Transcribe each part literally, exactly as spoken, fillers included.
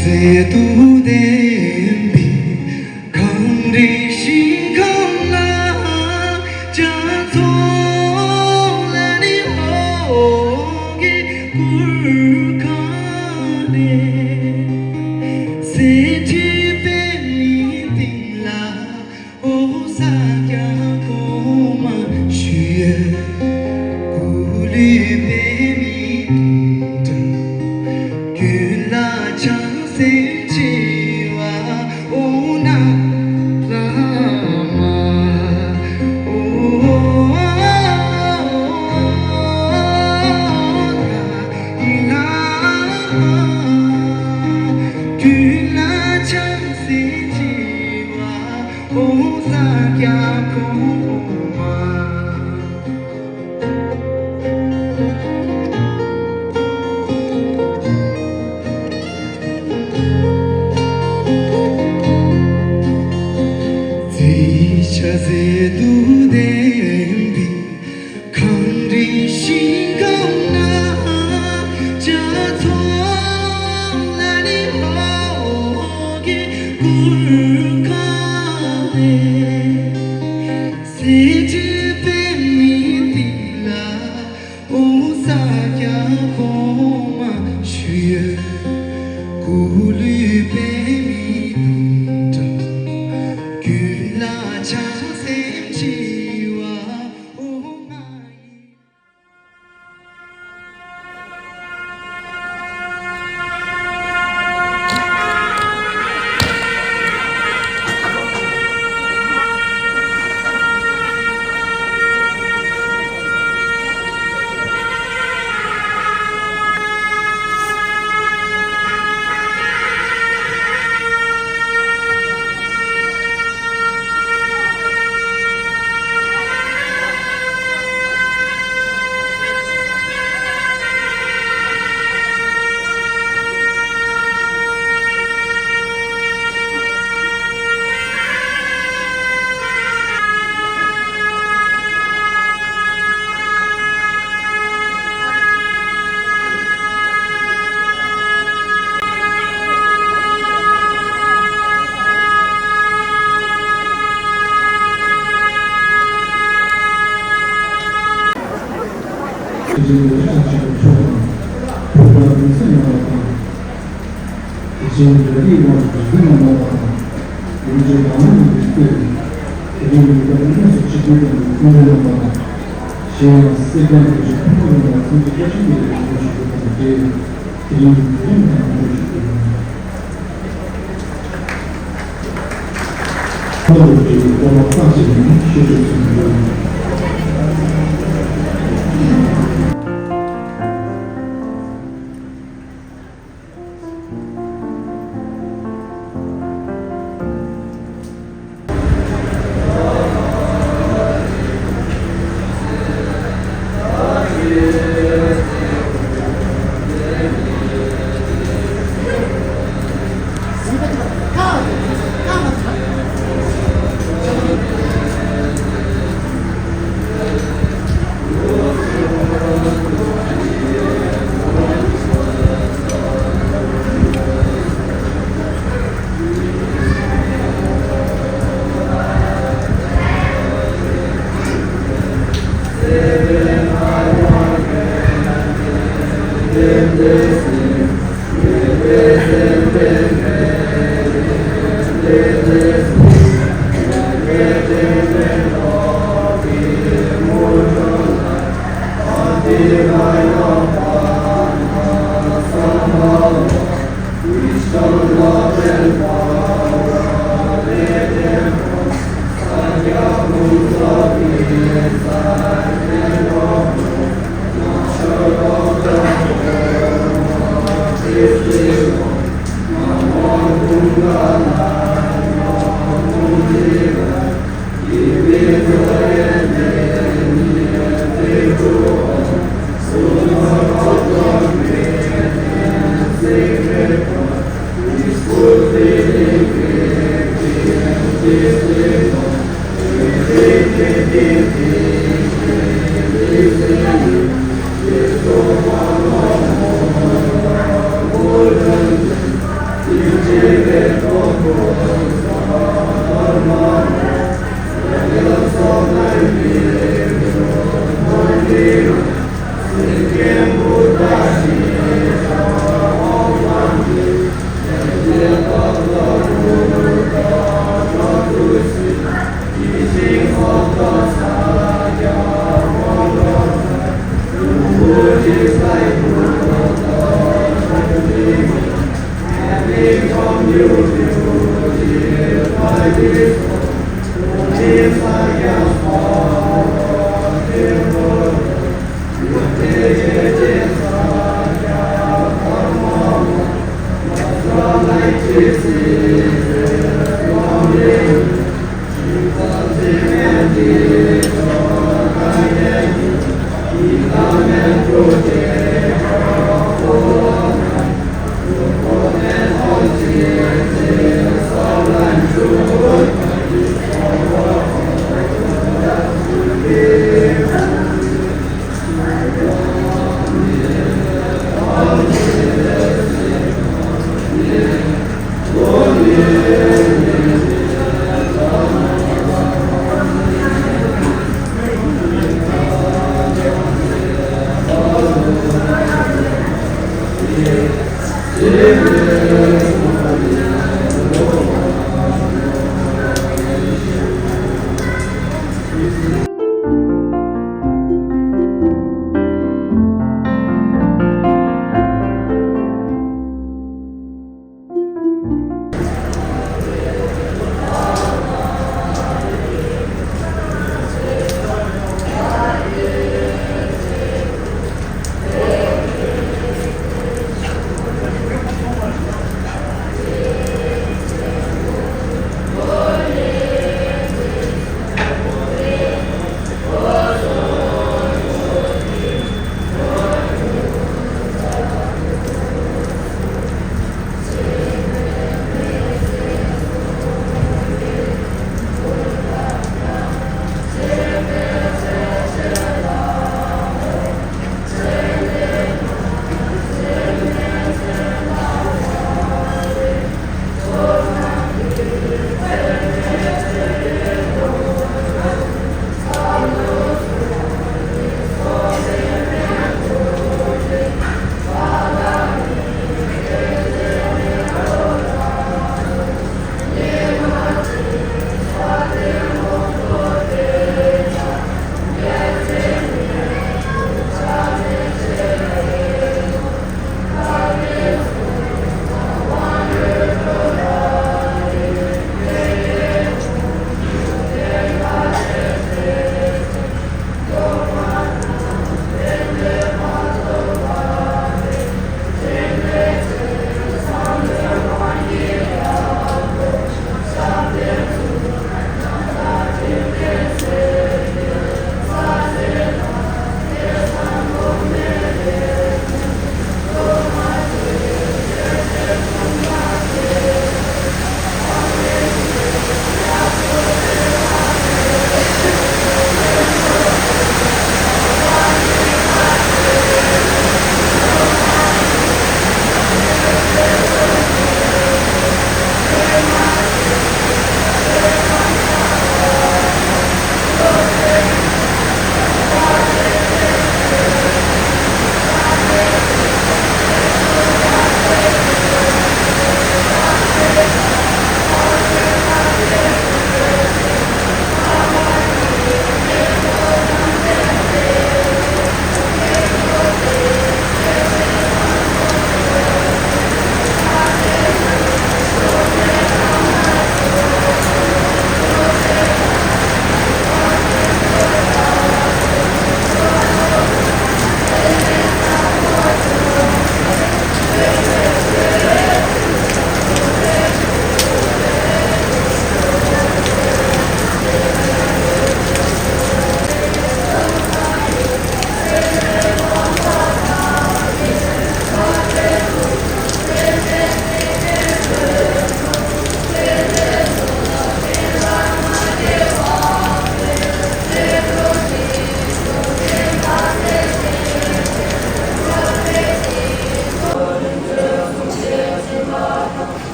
ཚེ་དུ་ལྡན་པའི་གངས་རི་ཞིང་ཁམས་ལ། རྒྱ་མཚོ་ལ་ནི་འོ་བརྒྱལ་གུར་ཁ་ནས། གསེར་ཁྲི་པདྨའི་སྟེང་ལ། ཨོ་ས་སྐྱ་གོང་མ་ཞུ། སྐུ་ལུས་པདྨའི་སྟེང་དུ། རྒྱུད་ལ་ཆགས་སེམས་ཆེ་བ་ཨོ་ན་བླ་མ། ཨོ་ན་བླ་མ། རྒྱུད་ལ་ཆགས་སེམས་ཆེ་བ། ཨོ་ས་སྐྱ་གོང་མ། ཚེ་ཆ་ཟད་དུ་ལྡན་པའི་གངས་རི་ཞིང་ཁམས་ན། རྒྱ་མཚོ་ལ་ནི་འོ་བརྒྱལ་གུར་ཁ་ནས། གསེར་ཁྲི་པདྨའི་སྟེང་ལ། ཨོ་ས་སྐྱ་གོང་མ་ཞུ། སྐུ་ལུས་པདྨའི་སྟེང་དུ། རྒྱུད་ལ་ཆགས་སེམས་ཆེ་བ་ཨོ་ང་ཡི། དེ་བཞིན་ལས་བྱང་ཆེན་པོ་མཆོག་དང་། བོད་པ་མི་སེར་རྣམ་པ་དང་། དེ་བཞིན་རྒྱ་རིགས་དབར་གྱི་འབྲེལ་མཐུད་རྣམ་པ་དང་། ཡུལ་གྱི་བླ་མ་རྣམས་ཀྱིས་བསྐོས་ཏེ། དེ་རིང་ཡུལ་དུ་དངོས་སུ་ཆིབས་བསྒྱུར་གནང་བའི་སྐུ་མགྲོན་རྣམ་པ་དང་། གཞན་ཡང་སེར་སྐྱ་འབྲུག་ཆེན་ཕུན་ཚོགས་རིང་ལ་འཚམས་འདྲི་བཀྲ་ཤིས་བདེ་ལེགས་ཞུ་རྒྱུ་དང་འབྲེལ། དེ་རིང་གི་མཛད་རིམ་དང་འབྲེལ་ཞུ་རྒྱུ་ཡིན། ཁོང་རྣམས་ཀྱིས་སློབ་མ་རྟགས་ཅན་ནས་ཤེས་རྟོགས་ཚུལ་འདོན།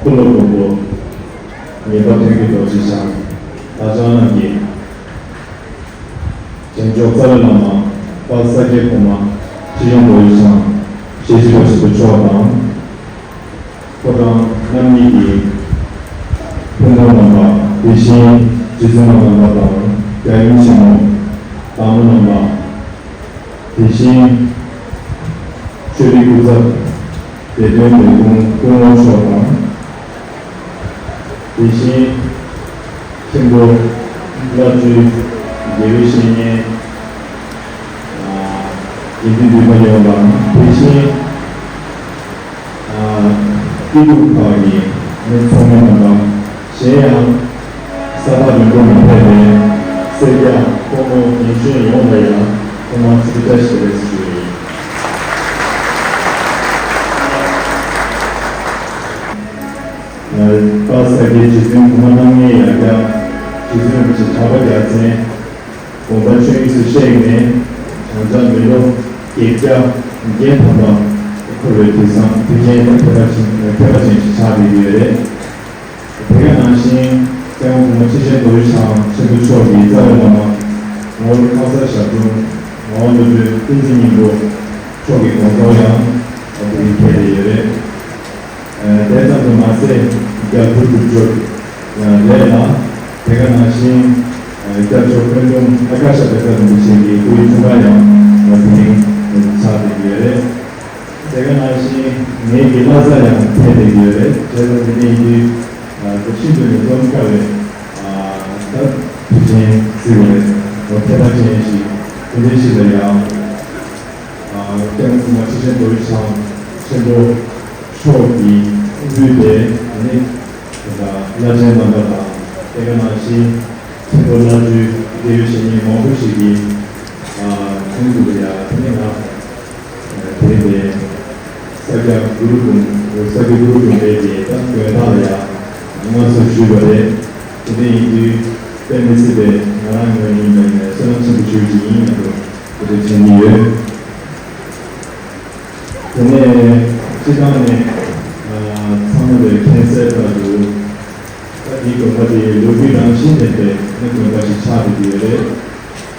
ལོ་དགོན་པ་ངེས་པ་དོན་གྱི་རྡོ་རྗེ་འཆང་། བདག་ཅག་རྣམས་ཀྱི་བྱང་ཕྱོགས་རྩ་བའི་བླ་མ་དཔལ་ས་སྐྱའི་གོང་མ་ཁྲི་བྱང་རྡོ་རྗེ་འཆང་ཞེ་གཅིག་པ་ཆེན་པོ་མཆོག་དང་། ཕོ་བྲང་རྣམ་གཉིས་ཀྱི་ཕུན་ཚོགས་རྣམ་པ། དེ་བཞིན་རྗེ་བཙུན་མ་རྣམ་པ་དང་། རྒྱལ་ཡུམ་ཆེན་མོ་བདག་མོ་རྣམ་པ། དེ་བཞིན་ཆོས་རིག་སྐུ་ཚབ་བདེ་དོན་ལས་ཁུངས་སྐུ་ངོ་མཆོག་དང་། དེ་བཞིན་མཁན་པོ་བླ་སྤྲུལ་དགེ་བའི་བཤེས་གཉེན་དགེ་འདུན་འདུས་པ་ཡོངས་དང་། དེ་བཞིན་སྐྱིད་སྡུག་ཁག་གི་མི་ཚོགས་མི་རྣམ་པ། གཞན་ཡང་ས་ཐག་རིང་པོ་ནས་ཕེབས་པའི་སེར་སྐྱ་ཕོ་མོ་རྒན་གཞོན་ཡོངས་ལ་ཡང་ཐོག་མར་འཚམས་འདྲི་བཀྲ་ཤིས་བདེ་ལེགས་ཞུ་ཡི་ཡིན། དཔལ་ས་སྐྱའི་རྗེ་བཙུན་གོང་མ་རྣམ་ལྔའི་ཡང་བསྐྱར་རྗེ་བཙུན་རིན་པོ་ཆེ་གྲགས་པ་རྒྱལ་མཚན་དགོངས་པ་ཆོས་དབྱིངས་སུ་གཤེགས་ནས་བྱང་ཕྱོགས་མི་ལོ་བརྒྱད་བརྒྱ་བརྒྱད་ཐམ་པ་འཁོར་བའི་དུས་བཟང་དུས་ཆེན་དང་ཁྱད་པར་ཅན་ཁྱད་པར་ཅན་ཞིག་ཆགས་བསྡད་ཀྱི་ཡོད་རེད། དེ་ག་ནང་བཞིན་སྐྱབས་མགོན་གོང་མ་ཁྲི་ཆེན་རྡོ་རྗེ་འཆང་ཆེན་པོ་མཆོག་གི་རྩ་བའི་བླ་མ་ངོར་ཁ་སར་ཞབས་དྲུང་ངག་དབང་བློ་གྲོས་བསྟན་འཛིན་སྙིང་པོ་མཆོག་གི་དགོངས་རྫོགས་ཡང་དེ་རིང་འཁེལ་བསྡད་ཡོད་རེད། དེ་ཙམ་དུ་མ་ཟད་རྒྱལ་བུ་སྒྲུབ་མཆོག་རེད་ལ། དེ་ག་ནང་བཞིན་སྐྱབས་མཆོག་འཁོན་འདུམ་ཨ་ཀ་ཤ་བཛྲ་རིན་པོ་ཆེ་གི་སྐུའི་འཁྲུངས་སྐར་ཡང་དེ་རིང་ཆགས་བསྡད་ཡོད་རེད། དེ་ག་ནང་བཞིན་ངེད་ཀྱི་བླ་གཟའ་ཡང་འཁེལ་བསྡད་ཡོད་རེད། བྱས་ཙང་དེ་འདྲ་ཡིན་དུས་ང་ཚོ་ཤིན་ཏུ་ནས་འཛོམས་དཀའ་བའི་ད་དུས་ཆེན་བརྩི་བའི་ཐེག་པ་ཅན་ཞིག་དེ་འདྲ་ཞིག་ལ་ཡང་། སྐྱབས་མགོན་གོང་མ་ཁྲི་ཆེན་རྡོ་རྗེ་འཆང་ཆེན་པོ་མཆོག་གིས་དབུས་པའི་ནི་བླ་ཆེན་རྣམ་པ་དང་དེ་ག་ནང་བཞིན་ཆེན་པོ་བླ་སྤྲུལ་དགེ་བའི་བཤེས་གཉེན་མང་པོ་ཞིག་གིས་མཐུན་དུ་ཡ་དེ་ནི་ང་དེ་ནས་ས་སྐྱ་གུ་རུ་ཀུམ་ས་སྐྱ་གུ་རུ་ཀུམ་པའི་དེ་དང་དགོན་བདག་ལ་ཡ་མངའ་གསོལ་ཞུས་པ་རེད། དེ་འདྲ་ཡིན་དུས་དཔེ་མི་སྲིད་པའི་ང་རང་ངོས་ནས་ཡིན་པ་ཡིན་ནའི་བསོད་ནམས་ཆེན་པོ་ཞུ་རྒྱུ་ཡིན་ཡང་དུ། དེ་འདྲ་བྱེད་ཀྱི་ཡོད། དེ་ནས་སྤྱི་བཏང་ནས་ཚང་མ་ལས་མཁྱེན་གསལ་ལྟར་དུ། ད་འདིའི་དགོན་པ་དེ་ལོ་རྒྱུས་རང་བཞིན་ལྡན་པའི་ནི་དགོན་པ་ཞིག་ཆགས་བསྡད་ཀྱི་ཡོད་རེད།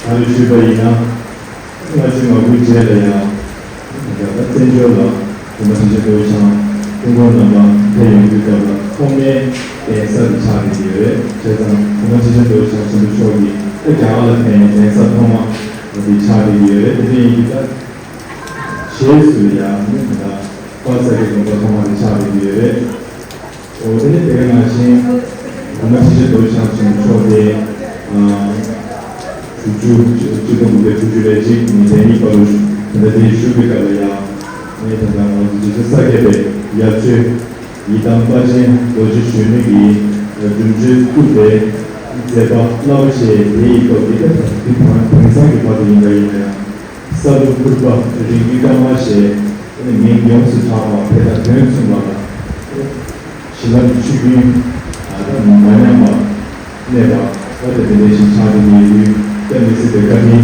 ད་རེས་ཞུས་པ་ཡིན་ན། ལྔ་བཅུ་ང་དགུའི་རྗེས་ལ་ཡང་། ད་ལྟ་བཙན་བྱོལ་ལ་གོང་མ་ཁྲི་ཆེན་རྡོ་རྗེ་འཆང་སྐུ་འཁོར་རྣམ་པ་ཕེབས་ཡོང་དུས་སྐབས་ལ་ཐོག་མའི་གདན་ས་དེ་ཆགས་བསྡད་ཀྱི་ཡོད་རེད། བྱས་ཙང་གོང་མ་ཁྲི་ཆེན་རྡོ་རྗེ་འཆང་ཆེན་པོ་མཆོག་གིས་ད་རྒྱ་གར་ལ་ཕེབས་ནས་གདན་ས་ཐོག་མ་དེ་ཆགས་བསྡད་ཀྱི་ཡོད་རེད། དེ་འདྲ་ཡིན་དུས་ད། རྗེས་སུ་ཡང་ནི་ད་ལྟ་དཔལ་ས་སྐྱའི་དགོན་པ་ཐོག་མ་དེ་ཆགས་བསྡད་ཀྱི་ཡོད་རེད། འོ་དེ་ནི་དེ་ག་ནང་བཞིན་གོང་མ་ཁྲི་ཆེན་རྡོ་རྗེ་འཆང་ཆེན་པོ་མཆོག་དེ་དྲུག་ཅུ་གཅིག་སྟོང་དགུ་བརྒྱ་དྲུག་ཅུ་རེ་གཅིག་ནས་དེ་གཉིས་བར་དུ་དེ་འདྲ་དེ་བཞུགས་པའི་སྐབས་ལ་ཡང་ངས་ད་ལྟ་ང་ཚོ་རྗེ་བཙུན་ས་སྐྱ་པའི་ཡབ་ཆོས་ཡི་དམ་དཔལ་ཆེན་རྡོ་རྗེ་གཞོན་ནུ་གི་སྒྲུབ་མཆོད་བཙུགས་ཏེ་མཛད་པ་རླབས་པོ་ཆེ་དེ་ཡི་སྐབས་དེ་ད་དེ་དང་དེང་སང་གི་བར་དུ་ཡིན་པ་ཡིན་ན་ཡང་། ས་ལུ་ཕུར་པ་རིགས་རྒྱུད་དཀར་དམར་ཞེས་མིང་ཡོངས་སུ་གྲགས་པ་དེ་དག་དོན་མཚུངས་པ་དང་། བྱིན་རླབས་ཆོས་ཀུན་མ་ཉམས་པ་གནས་པ་ཨོ་དེ་དེ་འདྲ་ཞིག་ཆགས་ཏེ་ཉེ་དུས་དཔེ་མི་སྲིད་པའི་བཀའ་དྲིན་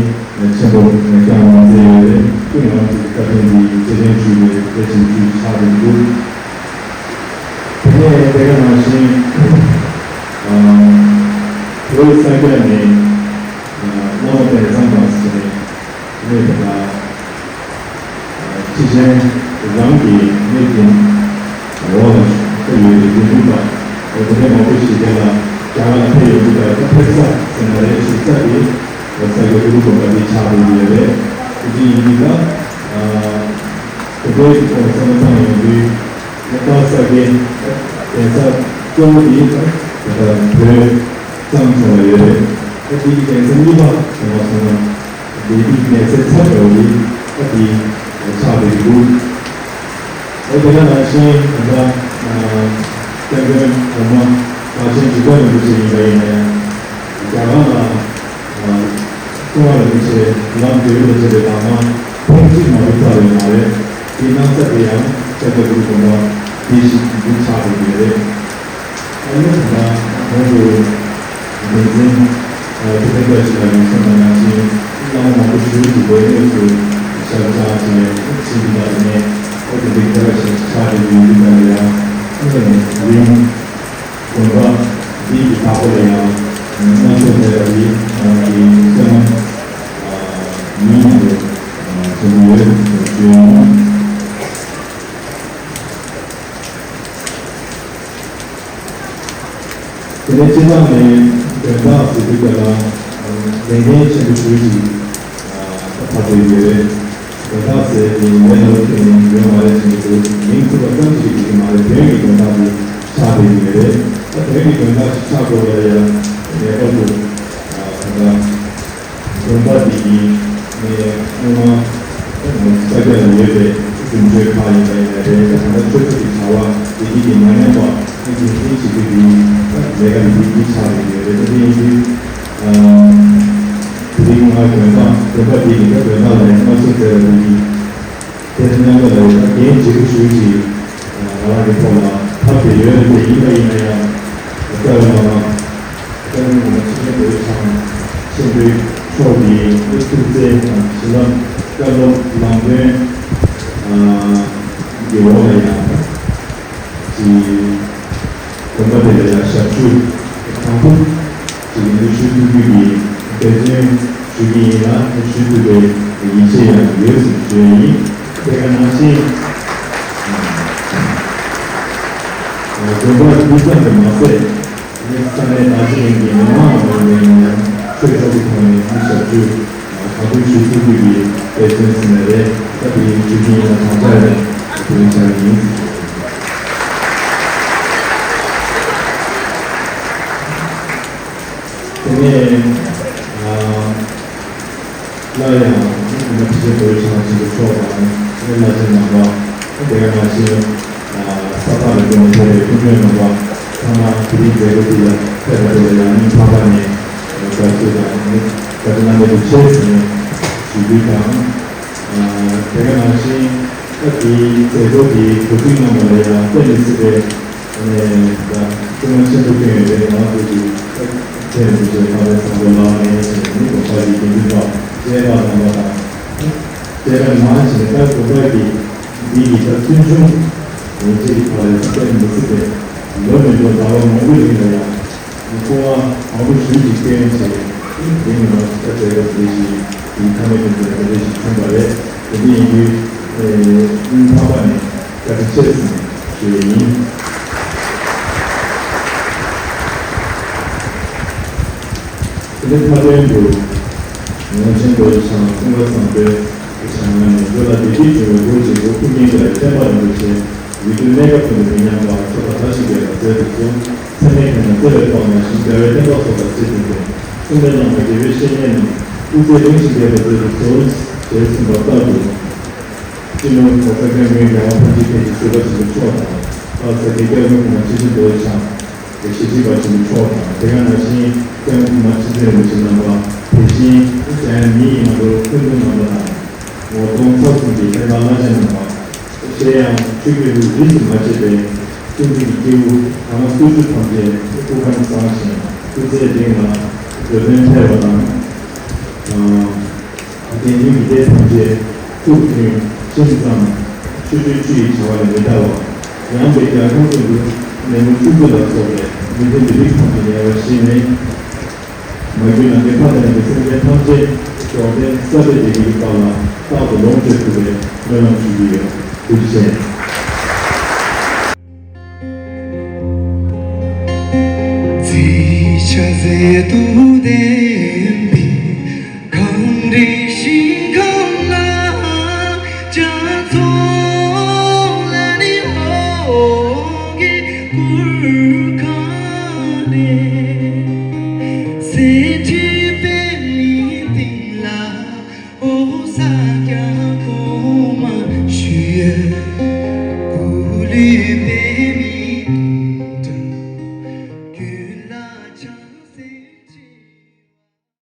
ཆེན་པོ་བསྐྱངས་གནང་མཛད་ཡོད་རེད། ཀུན་ང་ཚོའི་བཀའ་དྲིན་འདི་རྗེས་དྲན་ཞུ་བའི་གལ་ཆེན་ཞིག་ཆགས་ཏེ་འདུག་དེ་ནས་དེ་ག་ནང་བཞིན་བོད་ས་སྐྱ་ནས་བླ་མ་དཔལ་བཟང་དང་ཟེར་ནས། གནས་དེ་ལ་ཁྲི་ཆེན་རང་གི་གནས་ཀྱི་འོག་ལ་བཞུགས་ཡོད་པའི་དགེ་འདུན་པ་དེ་འདྲ་མང་པོ་ཞིག་དེ་ལ་རྒྱ་གར་ལ་ཕེབས་ཡོང་དུས་ད་ཕེབས་ས་ཟེར་ན་རེད། བཞུགས་ས་དེ་ས་སྐྱ་གུ་རུ་དགོན་པ་འདི་ཆགས་ཡོད་རེད། དེ་འདྲ་ཡིན་དུས་ད་དེ་འདྲའི་སྐོར་བསམ་བློ་བཏང་ཡོང་དུས། ད་ས་དགེ་གདན་ས་གཙོ་བོ་དེ་ད་ད་བོད་གཙང་ཕྱོགས་ལ་ཡོད་རེད། ད་དེའི་གདན་ས་གཉིས་པ་ཟེར་བ་སོང་ན་དེ་དེའི་གདན་སའི་ཚབ་འདྲ་བོ་དེ་ད་དེ་ཆགས་བསྡད་ཀྱི་འདུག་ཨོ་དེ་ག་ནང་བཞིན་ད་ལྟ་སྐྱབས་མགོན་གོང་མ་མཁན་ཆེན་འཇིགས་བྲལ་རིན་པོ་ཆེ་ཡིན་པ་ཡིན་ནའི་རྒྱ་གར་ལ། གསུང་བ་རིན་པོ་ཆེ་ལམ་བདེ་བོ་དང་བཅས་པའི་བར་ན་ཐེངས་གཅིག་མ་གཏོགས་ཚར་ཡོད་མ་རེད། དེའི་གནམ་ས་དེ་ཡང་ས་སྐྱ་གུ་རུ་དགོན་པ་དེ་ཞིག་འདི་ཆགས་ཡོད་པ་རེད། ཨ་ནི་ད་གོང་དུ་འགན་འཛིན་ཐུབ་བསྟན་བཀྲ་ཤིས་ལགས་ཀྱིས་གསུངས་པ་ནང་བཞིན་བླ་མ་མང་པོ་ཞིག་གིས་བོད་དངོས་སུ་ཞབས་བཅགས་བྱས་ཕྱིན་པ་ནས་ཨོ་དེ་འདི་ག་ཞིག་ཆགས་ཡོད་པའི་ཡུལ་དེ་ལ་ཡང་ཨ་ནི་ དགོན་པ་འདི་གི་བདག་པོ་ལ་ཡང་དངངས་འཚབ་མེད་པ་ཡིན། ང་རང་གི་སེམས་ནང་ཉིད་ནས་བྱེད་ཀྱི་ཡོད་ཞུ་ཡིན། དེ་ནས་སྤྱི་བཏང་ནས་དོན་དག་ཟེར་དུས་ཀ་ལ་ལས་འགན་ཆེན་པོ་ཞེ་ཅིག་ཕར་འདོན་ཡོད་རེད། དོན་དག་ཟེར་དེ་ལས་སླ་པོ་ཁྱོན་ནས་ཡོད་མ་རེད་ཟེར་གྱི་འདུག་མིང་ཐོགས་པ་ཙམ་ཞིག་གི་མ་རེད། དོན་གྱི་དོན་དག་དེ་ཆགས་བསྡད་ཀྱི་ཡོད་རེད། ད་དོན་གྱི་དོན་དག་ཞིག་ཆགས་དགོས་པ་ལ་ཡང་ངེས་པར་དུ་ད་ལྟ་དགོན་པ་འདི་གི་ངས་སྔོན་མ་ས་སྐྱ་ལ་ཡོད་པའི་རྒྱུ་འབྲས་ཁག་ཡིན་པ་ཡིན་ན་རེད། ད་ལྟ་ཆོས་ཕྱོགས་ཀྱི་བྱ་བ་དེ་གི་མ་ཉམས་པ་ཨ་ནི་འཛིན་བྱེད་རྒྱུ་དེ་ལས་ཀ་འདི་འདི་ཆགས་ཡོད་རེད། ད་དེ་ཡིན་དུས་དེ་རིང་ང་དགོན་པ་དགོན་པ་འདི་གི་ད་དགོན་པ་ལ་ཡང་དངངས་འཚབ་མེད་པ་འདི་གི་དེ་ནས་མཉམ་དུ་ལ་ཡོད་ན་འགན་ལྗིད་པོ་ཞུ་ཞིག་ང་རང་གི་ཐོག་ལ་ཕབ་བསྡད་ཡོད་རེད། ཡིན་པ་ཡིན་ན་ཡང་རྩ་བའི་བླ་མ་སྐྱབས་མགོན་གོང་མ་ཆེན་པོའི་ཚང་ཆེན་པོའི་མཆོག་གི་ཐུགས་བརྩེ་དང་བྱིན་རླབས་བཀའ་སློབ་ལམ་སྟོན་གྱི་འོག་ལ་ཡང་ཅིག་དགོན་པ་དེ་ལ་ཡང་ཞབས་ཞུ་དང་པོ་ཅིག་ནུས་ཤུགས་ཐུབ་རྒྱུ་གི་འབད་བརྩོན་ཞུ་གི་ཡིན་ལ། ནུས་ཤུགས་ཐུབ་པའི་ཡིད་ཆེས་ཡང་ཡོད་ཟེར་ཞུ་ཡ་ཡིན། དེ་ག་ནང་བཞིན་དགོན་པ་འདི་ཙམ་དུ་མ་ཟད། ས་གནས་དར་ཇི་གླིང་གི་མི་མང་ལ་ཡང་ཆོས་ཕྱོགས་ཀྱི་ཐོག་ནས་ནི་ཞབས་ཞུ་གང་ཐུབ་ཅི་ཐུབ་ཀྱིས་འབད་བརྩོན་ཟིན་ནས་རེད། ད་དེ་ཞུ་རྒྱུ་ཡིན་ན་དང་ཆ་རེད། དེ་རིང་ཆ་ཡིན། དེ་ནས་སླར་ཡང་ང་ཚོ་ཕྱི་རྒྱལ་བོད་ཆེན་ཆེན་པོ་མཆོག་དང་བླ་ཆེན་རྣམ་པ། དེ་ག་ནང་བཞིན་ས་ཐག་རིང་པོ་ནས་ཕེབས་པའི་སྐུ་མགྲོན་རྣམ་པ་ཚང་མ་དེ་རིང་མཛད་སྒོ་འདི་ལ་ཕེབས་པ་དེ་ལ་ཡང་སྙིང་ཐག་པ་ནས་བཀའ་དྲིན་དང་བཀའ་དྲིན་བླ་མེད་དུ་ཆེ་ཟེར་ནས་ཞུ་རྒྱུ་དང་། དེ་ག་ནང་བཞིན་སྐབས་དེའི་མཛད་སྒོ་དེའི་གོ་སྒྲིག་གནང་བ་ལ་ཡང་དཔེ་མི་སྲིད་པའི་ནས་ད་སྐུ་ངལ་ཆེན་པོ་བསྐྱོན་ཡོད་པའི་ང་ཚོ་གི་ཐེངས་དུ་བྱས་ཁ་བའི་བཟང་པོ་ལགས་ནས་བྱས་ནས་གོ་ས་ཡི་དགེ་འདུན་པ་བཅས་པ་རྣམ་པ་དང་། དེ་ལ་མ་བྱས་ད་གོ་པ་གི་འདི་ཡི་ད་བཙུན་ཆུང་ཡིན་ཅེས་ཀྱི་ཐོག་ལ་ཡང་བསྟན་མི་སྲིད་པས། ལོ་ནས་ལོ་ཟླ་བ་མང་པོའི་རིང་ལ་ཡང་སྐུ་དབང་མང་པོ་ཞུས་ཀྱི་སྐྱོན་བྱས་དེ་ནི་ང་ཚོ་ལྟ་བྱས་པ་དེ་བཞིན་དེའི་ཐ་མའི་དོན་དུ་དེ་འདྲ་ཞིག་མཚོན་པ་རེད། དེ་འདི་ཡིན་དུས་སྙིང་ཐག་པ་ནས་བཀའ་དྲིན་ཆེ་ཟེར་ནས་ཞུ་ཡས་ཡིན། དེ་ནས་མཐའ་དོན་དུ་ངོ་ཆེན་པོ་བྱང་ཀུན་དགའ་བཟང་པོའི་བྱང་ང་ནས་བོད་ལ་བདེ་སྐྱིད་འབྱུང་བའི་སྒོ་འབྱེད་སྐོར་ཐུགས་འགན་བཞེས་པའི་བསྟན་པ་རིན་པོ་ཆེ་ཡུལ་དུས་གནས་སྐབས་ཀུན་ཏུ་མི་ཉམས་པ་མཆོག་དང་བཀྲ་ཤིས་རྒྱལ་བ་མཛད་དུ་གསོལ། ཚད་མེད་མཁྱེན་དང་བརྩེ་བའི་ཐོག་ནས་ཞིང་རྒྱལ་བའི་བསྟན་པ་ཚོགས་དང་བརྩེ་ལྡན་པའི་གསུང་འདོན་གནང་བའི་རྒྱལ་བའི་བཤེས་གཉེན་རྣམས་སྐུ་ཚེ་རིང་ཞིང་རྒྱས་པར་མཛད་དུ་གསོལ་ཞེས་གསུངས་པ་ལྟར་དུ། སྤྱི་ནོར་༸གོང་ས་༸སྐྱབས་མགོན་རྒྱལ་བ་ཐམས་ཅད་མཁྱེན་ཅིང་གཟིགས་པ་ཆེན་པོ་མཆོག་དང་། ལྷ་ས་དགེ་སྐྱབས་མགོན་གོང་མ་ཆེ་ཆེན་རྡོ་རྗེ་འཆང་། དགེ་བཤེས་སྤྱི་པ་ཆེན་པོ་མཆོག་དང་། དེ་ག་ནང་བཞིན་སྐྱབས་མགོན་གོང་མ་ཆེ་ཆེན་རིན་པོ་ཆེ་རྣམ་པ། དེ་བཞིན་འཇམ་དབྱངས་མི་ཡི་ང་རོ་སྐུ་མདུན་རྣམ་པ་དང་། ངོ་གདོང་ཚ་གསུམ་གྱི་བསྟན་པ་བླ་ཆེན་རྣམ་པ། གཞན་ཡང་ཆོས་བརྒྱུད་ལུགས་རིས་སུ་མ་ཆད་པའི་ཀུན་གཟིགས་ཀྱི་སྐྱེས་བུ་དམ་པ་སྐུ་ཞབས་ཐམས་ཅད་སྐུ་ཁམས་བཟང་ཞིང་སྐུ་ཚེ་རིང་ལ་འགྲོ་དོན་འཕེལ་བ་དང་། དགེ་འདུན་གྱི་སྡེ་ཐམས་ཅད་ཐུགས་མཐུན་ཁྱིམ་ཚང་ཆོས་སྤྱོད་བཅུ་ཡི་བྱ་བ་ལས་མི་འདའ་བ། ཡངས་པའི་རྒྱ་ཁྱོན་ཀུན་ཏུ་ནས་མུ་ཆུ་ཚོད་ལ་སོགས་པའི་མི་མཐུན་པའི་རིགས་ཐམས་ཅད་ཉེ་བར་ཞི་ནས། མ་གྱུར་ནམ་མཁའི་མཐའ་དང་མཉམ་པའི་སེམས་ཅན་ཐམས་ཅད་འབྱོར་ལྡན་ས་གཏེར་བདེ་སྐྱིད་ཀྱི་དཔལ་ལ་རྟག་ཏུ་ལོངས་སྤྱོད་ཐུབ་པའི་སྨོན་ལམ་ཞུ་རྒྱུ་ཡོད། ཐུགས་རྗེ་ཆེ།